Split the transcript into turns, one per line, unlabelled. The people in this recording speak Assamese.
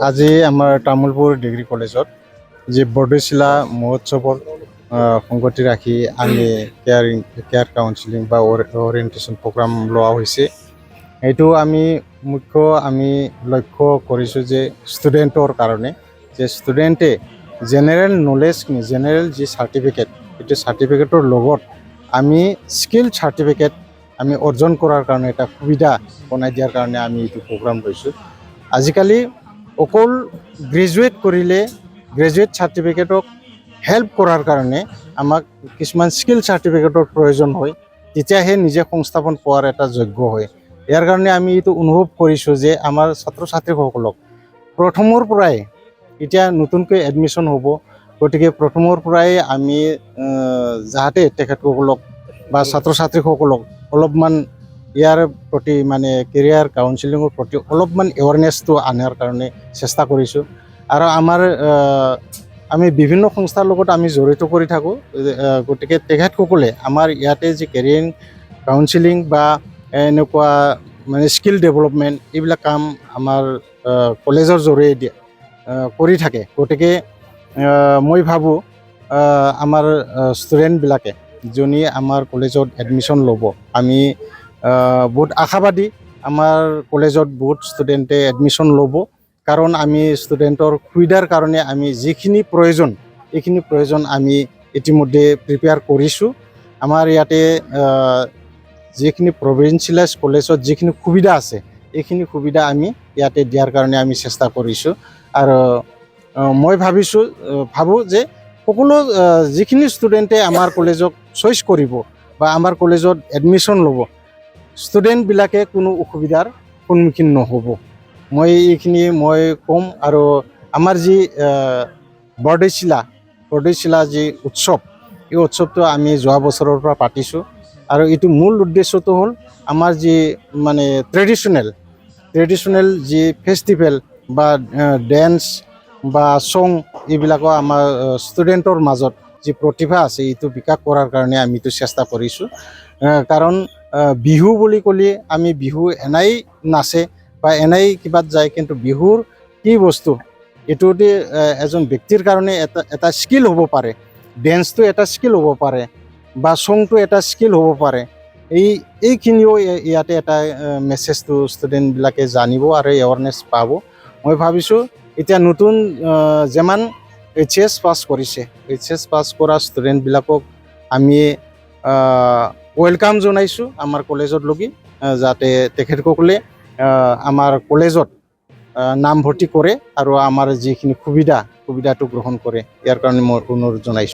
আজি আমাৰ তামোলপুৰ ডিগ্ৰী কলেজত যি বৰদৈচিলা মহোৎসৱৰ সংগতি ৰাখি আমি কেৰিয়াৰ কাউন্সিলিং বা অৰিয়েণ্টেশ্যন প্ৰগ্ৰাম লোৱা হৈছে। এইটো আমি মুখ্য আমি লক্ষ্য কৰিছোঁ যে ষ্টুডেণ্টৰ কাৰণে, যে ষ্টুডেণ্টে জেনেৰেল নলেজখিনি, জেনেৰেল যি চাৰ্টিফিকেট, এইটো চাৰ্টিফিকেটৰ লগত আমি স্কিল চাৰ্টিফিকেট আমি অৰ্জন কৰাৰ কাৰণে এটা সুবিধা বনাই দিয়াৰ কাৰণে আমি এইটো প্ৰগ্ৰাম লৈছোঁ। আজিকালি অকল গ্ৰেজুৱেট কৰিলে, গ্ৰেজুৱেট চাৰ্টিফিকেটক হেল্প কৰাৰ কাৰণে আমাক কিছুমান স্কিল চাৰ্টিফিকেটৰ প্ৰয়োজন হয়, তেতিয়াহে নিজে সংস্থাপন পোৱাৰ এটা যোগ্য হয়। ইয়াৰ কাৰণে আমি এইটো অনুভৱ কৰিছোঁ যে আমাৰ ছাত্ৰ ছাত্ৰীসকলক প্ৰথমৰ পৰাই, এতিয়া নতুনকৈ এডমিশ্যন হ'ব, গতিকে প্ৰথমৰ পৰাই আমি যাতে তেখেতসকলক বা ছাত্ৰ ছাত্ৰীসকলক অলপমান ইয়াৰ প্ৰতি, মানে কেৰিয়াৰ কাউন্সিলিঙৰ প্ৰতি অলপমান এৱাৰনেছটো আনাৰ কাৰণে চেষ্টা কৰিছোঁ। আৰু আমাৰ আমি বিভিন্ন সংস্থাৰ লগত আমি জড়িত কৰি থাকোঁ। গতিকে তেখেতসকলে আমাৰ ইয়াতে যি কেৰিয়াৰ কাউন্সিলিং বা এনেকুৱা মানে স্কিল ডেভেলপমেণ্ট, এইবিলাক কাম আমাৰ কলেজৰ জৰিয়তে কৰি থাকে। গতিকে মই ভাবোঁ আমাৰ ষ্টুডেণ্টবিলাকে যোনে আমাৰ কলেজত এডমিশ্যন ল'ব, আমি বহুত আশাবাদী আমাৰ কলেজত বহুত ষ্টুডেণ্টে এডমিশ্যন ল'ব। কাৰণ আমি ষ্টুডেণ্টৰ সুবিধাৰ কাৰণে আমি যিখিনি প্ৰয়োজন, এইখিনি প্ৰয়োজন আমি ইতিমধ্যে প্ৰিপেয়াৰ কৰিছোঁ। আমাৰ ইয়াতে যিখিনি প্ৰভিঞ্চিয়েলাইজ কলেজত যিখিনি সুবিধা আছে, এইখিনি সুবিধা আমি ইয়াতে দিয়াৰ কাৰণে আমি চেষ্টা কৰিছোঁ। আৰু মই ভাবোঁ যে সকলো যিখিনি ষ্টুডেণ্টে আমাৰ কলেজক চইচ কৰিব বা আমাৰ কলেজত এডমিশ্যন ল'ব, ষ্টুডেণ্টবিলাকে কোনো অসুবিধাৰ সন্মুখীন নহ'ব। মই এইখিনি মই ক'ম। আৰু আমাৰ যি বৰদৈচিলা যি উৎসৱ, এই উৎসৱটো আমি যোৱা বছৰৰ পৰা পাতিছোঁ। আৰু এইটো মূল উদ্দেশ্যটো হ'ল আমাৰ যি মানে ট্ৰেডিশ্যনেল যি ফেষ্টিভেল বা ডেন্স বা ছং, এইবিলাকো আমাৰ ষ্টুডেণ্টৰ মাজত যি প্ৰতিভা আছে, এইটো বিকাশ কৰাৰ কাৰণে আমি এইটো চেষ্টা কৰিছোঁ। কাৰণ বিহু বুলি ক'লে আমি বিহু এনেই নাচে বা এনেই কিবাত যায়, কিন্তু বিহুৰ কি বস্তু, এইটোতে এজন ব্যক্তিৰ কাৰণে এটা এটা স্কিল হ'ব পাৰে, ডেন্সটো এটা স্কিল হ'ব পাৰে বা ছংটো এটা স্কিল হ'ব পাৰে। এইখিনিও ইয়াতে এটা মেছেজটো ষ্টুডেণ্টবিলাকে জানিব আৰু এৱাৰনেছ পাব। মই ভাবিছোঁ এতিয়া নতুন যিমান এইচ এছ পাছ কৰিছে, এইচ এছ পাছ কৰা ষ্টুডেণ্টবিলাকক আমি welcome জনাইছোঁ আমাৰ কলেজত লগি, যাতে তেখেতসকলে আমাৰ কলেজত নামভৰ্তি কৰে আৰু আমাৰ যিখিনি সুবিধা, সুবিধাটো গ্ৰহণ কৰে। ইয়াৰ কাৰণে মই অনুৰোধ জনাইছোঁ।